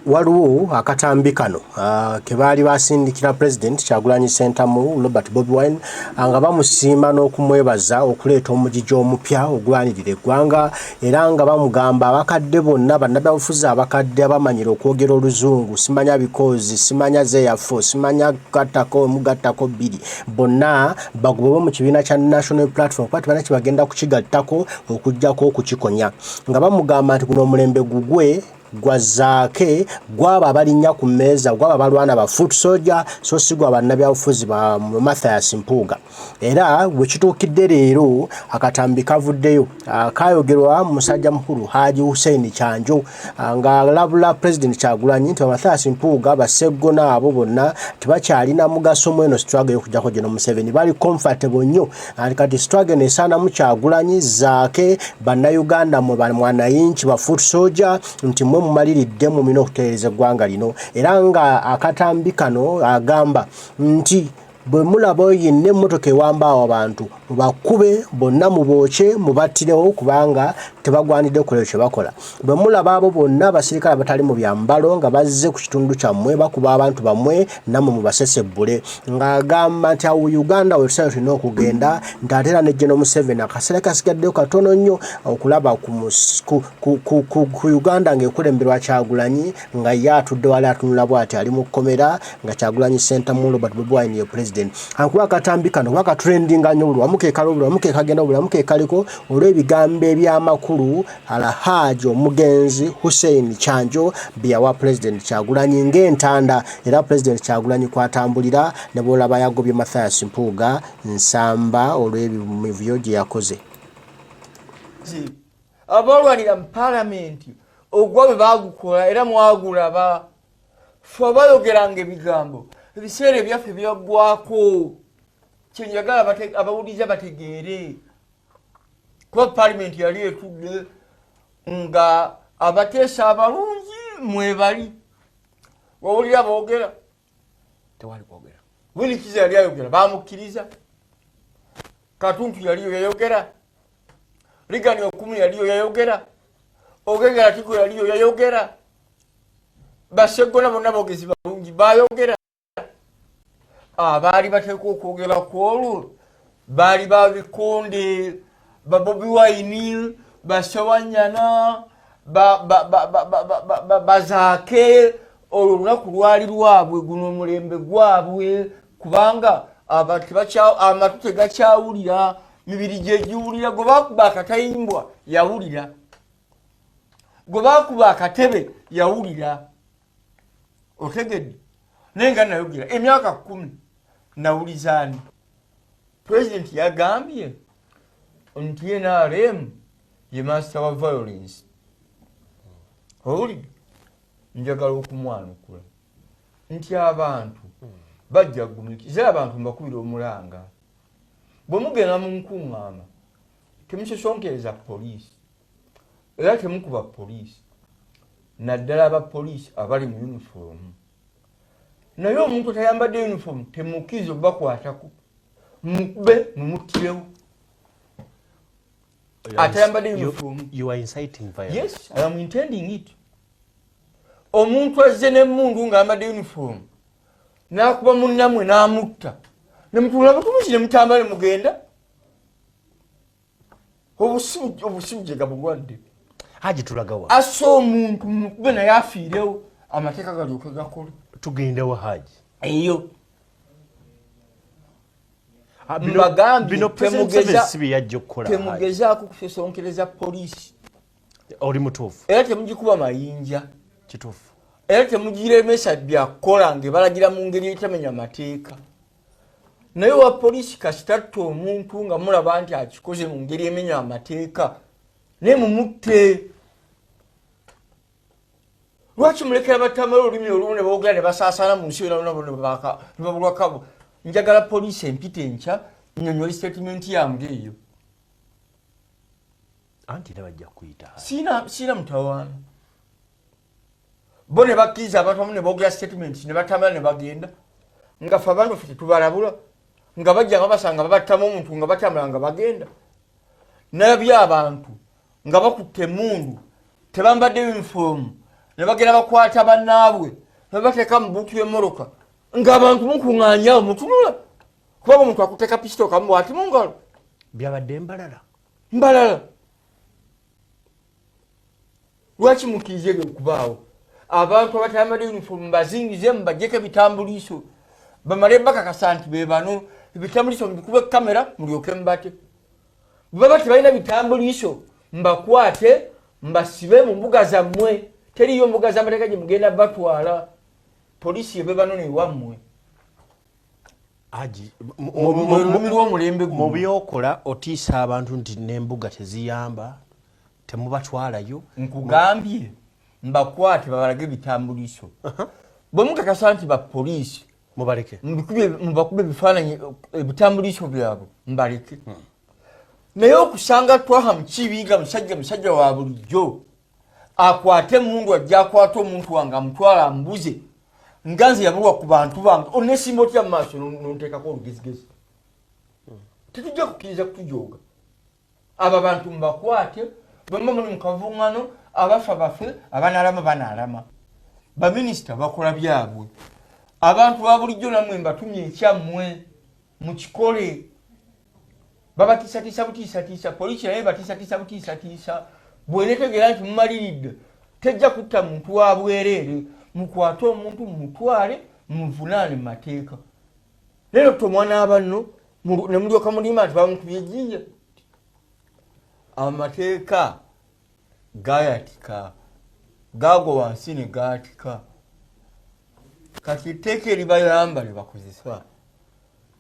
Waliwo akatambi kano ke baali basindikira President Kyagulanyi Ssentamu Robert Bobi Wine nga bamusiima n'okumwebaza okuleeta omugigi omupya ogulwanirira eggwanga, era nga bamugamba abakadde bonna bannabyabufuzi abakadde abamanyira okwogera oluzungu, simanya bikoozi, simanya zeyafo, simanya gattako omu gattako bbiri, bonna bagobebwe mu kibiina kya National Platform kuba tebalina kye bagenda kukigattako okuggyako okukikonya, nga bamugamba nti guno omulembe gugwe gwa Zaake, gwabo abalinnya ku mmeeza, gwabo abalwana ba foot soldier, so si gwa bannabyabufuzi ba Mathias Mpuuga. Era we kituukidde leero akatambi kavuddeyo, kayogerwa musajja mukulu Haji Hussein Kyanjo ng'alabula President Kyagulanyi nti ba Mathias Mpuuga, Basseggona abo bonna tebakyalina mugaso mu eno struggle y'okuggyako General Museveni, bali comfortable nnyo. Kati struggle eno esaanamu Kyagulanyi, Zaake, Bannayuganda mwe mwanayinki ba foot soldier, nti mwe mumaliridde mumina okutereeza eggwanga lino. Era nga akatambi kano agamba nti bwe mulaba yenna emmotoka ewamba awo abantu, mubakube bonna, mubookye, mubattirewo, kubanga tebagwanidde kukola ekyo kye bakola. Bwe mulaba abo bonna abasirikale abatali mu byambalo nga bazze ku kitundu kyammwe bakuba abantu bammwe, nammwe mubasesebbule, ng'agamba nti awo Uganda we tusaana tulina okugenda, nti ate era ne General Museveni akaseera kasigaddeyo katono nnyo okulaba ku Uganda ng'ekulemberwa Kyagulanyi, nga ye atudde wali atunula bw'ati ali mu kkomera, nga Kyagulanyi Ssentamu Robert Bobi Wine ye president. Akuba akatambi kano kuba katrendinga nnyo, buli wamu keekali, buli wamu keekagenda, buli wamu keekaliko, olw'ebigambo eby'amakulu Alhaji omugenzi Hussein Kyanjo bye yawa President Kyagulanyi ng'entanda, era President Kyagulanyi kwatambulira ne bw'olaba yagobye Mathias Mpuuga Nsamba olw'emivuyo gye yakoze. Abalwanira mu palamenti ogwa bwe bagukola era mwagulaba. Fe abayogeranga ebigambo, ebiseera ebyaffe byaggwako. Kyenjagala abawuliriza bategeere, kuba palamenti yali etudde nga abateesa abalungi mwebali, wawulira boogera? Tewali kwogera. Winnie Kiiza yali ayogera, bamukkiriza. Katuntu yaliyo yayogera, Reagan Okumu yaliyo yayogera, Ogenga Latigo yaliyo yayogera, Baseggona bonna boogezi balungi bayogera. Abaali bateekwa okwogera ku olwo baali babikonde ba Bobi Wine, Basewanyana, Bazaake. Olwo olunaku lwali lwabwe, guno omulembe gwabwe, kubanga amatu tegakyawulira, mibiri gyegiwulira. Gwe bakuba akatayimbwa yawulira, gwe bakuba akatebe yawulira. Otegedde? Naye nga nayogera emyaka 10, nawulizaani? Pulezidenti yagambye nti NRM ye master wa violence. Owulidde? Njagala okumwanukula nti abantu bajja gumikiza. Abantu mbakubira omulanga, bwe mugenda mu nkuŋŋaana temusosonkereza poliisi era temukuba poliisi, naddala abapoliisi abali mu uniform. Naye omuntu atayambadde uniform temukkiriza obakwatako, mukube mumuttirewo atayambadde uniform. You are inciting violence. Yes, I am intending it. Omuntu azze n'emmundu ng'ayambadde uniform n'akuba munnamwe n'amutta, nemutunula butunuzi ne mutambala ne mugenda. Obusibu gyega bulwadde. Haji, tulagawa? Assa omuntu mukube naye afiirewo, amateeka galyoke gakole. Tugendewa, Haji? Eyo. Ah, Mbagambye, bino President Museveni si bye yajja okukola, Haji. Temugezaako kusosonkereza poliisi. Oli mutuufu. Era temugikuba mayinja. Kituufu. Era temugiremesa byakukola ngaebalagira mu ngeri etamenya mateeka. Naye wa poliisi kasitatta omuntu nga mulaba nti akikoze mu ngeri emenya amateeka, naye mumutte. Lwaki mulekera batamala olulimi olumu ne boogera ne basaasaana mu nsi yona ne babulwakabo? Njagala poliisi empita enkya nyonyole statement yange eyo. Anti era bajja kuyita, Haji. Siina mutawaana. Bo ne bakkiriza abantu abamu ne boogera statement ne batambula ne bagenda, nga fe abantu baffe tetubalabula, nga bajja nga basanga babattamu omuntu nga batambula nga bagenda. Nabye abantu nga bakutte emundu, tebambadde uniform. Ne bagenda bakwata bannaabwe, nebateeka mu buutu y'emmoroka ng'abantu mukuŋŋaanyawo mutunula, kubanga omuntu akuteeka pisito kamu bwati mu ngalo. Byabadde Mbalala. Mbalala. Lwaki mukkiriza ebyo okubaawo? Abantu abatayambadde uniform bazingize, mubajjeko ebitambuliiso, bamale bakakasa nti be bano. Ebitambuliiso mubikube kamera, mulyoke mubate. Bwe baba tebalina bitambuliiso, mbakwate mbasibe mu mbuga zammwe. Teriyo mbuga z'amateeka gye mugenda batwala. Poliisi yebe banone ewammwe. Haji, olulimi lw'omulembe mu guno. Byokola otiisa abantu nti n'embuga teziyamba, temubatwalayo. Nkugambye mbakwate, babalage ebitambuliiso. Bwe mukakasa nti bapoliisi, mubaleke. Mubakube ebifaananyi, ebitambuliiso byabwe, mbaleke. Naye okusanga Twaha Mukibi nga musajja wa bulijjo akwate emundu, ajja akwate omuntu wange amutwala ambuze nga nze yabulwa ku bantu bange, onesimba otya mu maaso nonteekako olugezigezi? Tetujja kukkiriza kutujooga. Abo abantu mubakwate. Bwemba muli mu kavuŋŋano, abafa bafe, abanaalama banaalama. Baminisita bakola byabwe. Abantu ba bulijjo nammwe mbatumye ekyammwe mukikole. Babatiisatiisa butiisatiisa, poliisi naye batiisatiisa butiisatiisa. Bwenetegeera nti mumaliridde, tejja kutta muntu wa bwereere. Mukwate omuntu, mumutwale, muvunaane mu mateeka. Naye nokutta omwana wa banno ne mulyoka mulimba nti bamukubye ejjinja. Amateeka gayatika, gagwa wansi ne gaatika. Kati etteeka eribayamba lyebakozesa,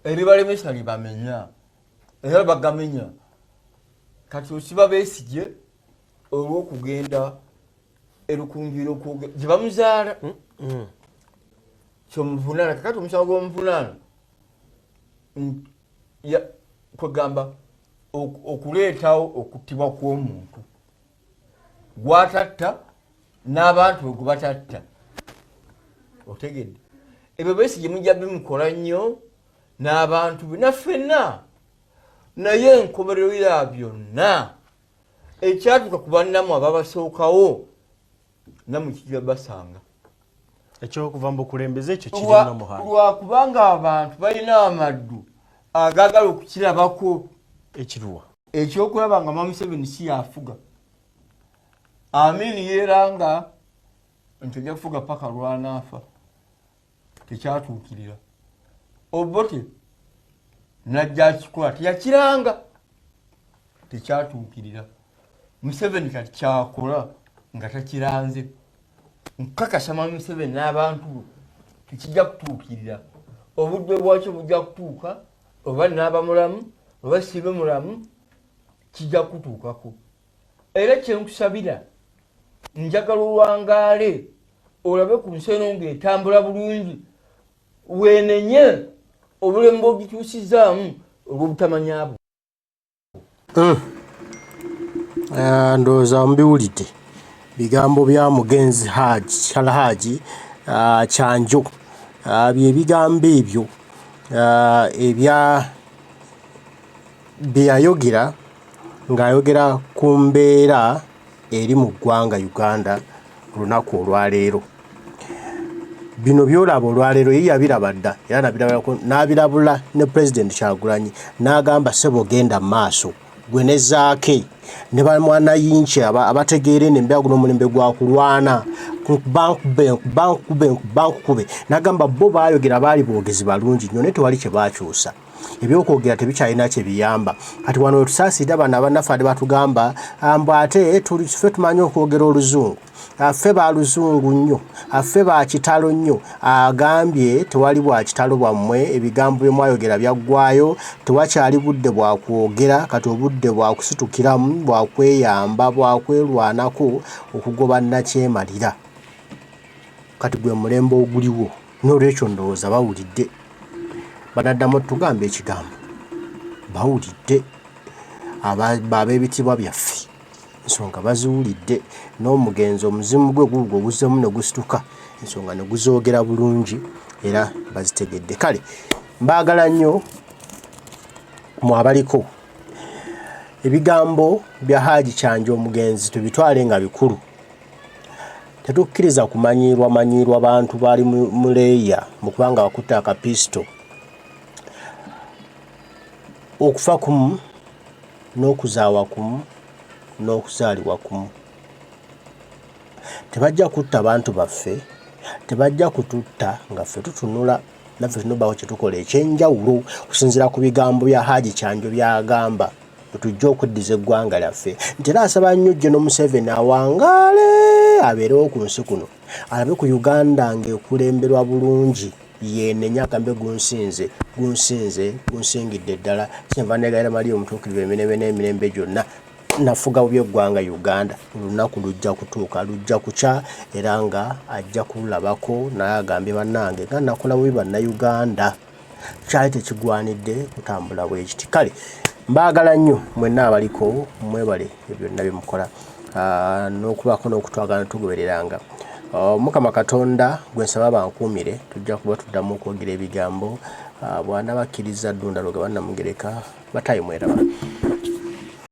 eribalemesa libamenya, era bagamenya. Kati osiba Besigye olw'okugenda erukunjira gye bamuzaala, kyomuvunaana. Kakati omusango gw'omuvunaana kwegamba okuleetawo okuttibwa kw'omuntu gwatatta n'abantu bwe gubatatta. Otegedde? Ebyo Besigye mujja bimukola nnyo n'abantu be naffenna, naye enkomerero ya byonna, ekyatuuka ku bannamu ababasookawo, nammwe kijja basanga. Ekyokuva mu bukulembeze ekyo kirina muhanga. Lwakubanga abantu balina amaddu agaagala okukirabako. Ekiruwa? Ekyokulaba nga Mwami Museveni si yafuga. Amini yeeranga nti ojja kufuga paka lwanaafa, tekyatuukirira. Obote najja akikola, teyakiranga, tekyatuukirira. Museveni kati kyakola nga takiranze. Nkakasa Mwami Museveni n'abantu bo tekijja kutuukirira. Obudde bwakyo bujja kutuuka, oba naaba mulamu oba sibe mulamu, kijja kutuukako. Era kyenkusabira, njagala owangaale olabe ku nsi eno ng'etambula bulungi, weenenye obulemu bwogituusizaamu olw'obutamanya bwo. Ndowooza mubiwulidde bigambo bya mugenzi Haji Alhaji Kyanjo. Bye bigambo ebyo ebya bye yayogera ng'ayogera ku mbeera eri mu ggwanga Uganda olunaku olwaleero. Bino by'olaba olwaleero ye yabiraba dda, era n'abirabula ne Pulezidenti Kyagulanyi, n'agamba, "Ssebo, genda mu maaso gwe ne Zaake ne bamwanayinki abategeera eno embeera. Guno omulembe gwa kulwana, bankube bankube bankukube." N'agamba bo baayogera, baali boogezi balungi nnyo, naye tewali kye baakyusa. Ebyokwogera tebikyalina kye biyamba. Kati wano wetusaasirira bano abannaffe ate batugamba mbu ate ffe tumanyi okwogera oluzungu, ffe baluzungu nnyo, ffe bakitalo nnyo. Agambye tewali bwa kitalo bwammwe, ebigambo bye mwayogera byaggwayo, tewakyali budde bwa kwogera. Kati obudde bwa kusitukiramu, bwa kweyamba, bwa kwerwanako okugoba nnakyemalira. Kati gwe mulembe oguliwo. N'olwekyo ndowooza bawulidde, banaddamu tugamba ekigambo. Bawulidde ab'ebitiibwa byaffe, ensonga baziwulidde. N'omugenzi omuzimu gwe gugwo oguzzemu ne gusituka, ensonga ne guzoogera bulungi era bazitegedde. Kale mbaagala nnyo mwe abaliko. Ebigambo bya Haji Kyanja omugenzi tubitwale nga bikulu. Tetukkiriza kumanyiirwa manyiirwa bantu bali mu leeya mu kubanga bakutte akapisito. Okufa kumu n'okuzaawa kumu n'okuzaalibwa kumu. Tebajja kutta bantu baffe, tebajja kututta nga ffe tutunula naffe tulina obbaako kye tukola ekyenjawulo okusinziira ku bigambo bya Haji Kyanjo by'agamba bwe tujja okweddiza eggwanga lyaffe nti era asaba nnyo General Museveni awangaale abeerewo ku nsi kuno alabe ku Uganda ng'ekulemberwa bulungi yeenenye agambe gunsinze gunsinze gunsingidde ddala kyenva negayira Maria omutuukirivu emirembe n'emirembe gyonna nafuga bubi eggwanga Uganda olunaku lujja kutuuka lujja kukya era nga ajja kululabako naye agambye bannange nga nakola bubi bannayuganda kyali tekigwanidde kutambula bwekiti kale mbaagala nnyo mwenna abaliko mwebale byonna byemukola ah, n'okubaako n'okutwagala tugobereranga ah, omukama katonda gwe nsaba bankuumire tujja kuba tuddamu okwogera ebigambo ah, bwanabakkiriza ddunda lugaba namugereka batayi mweraba.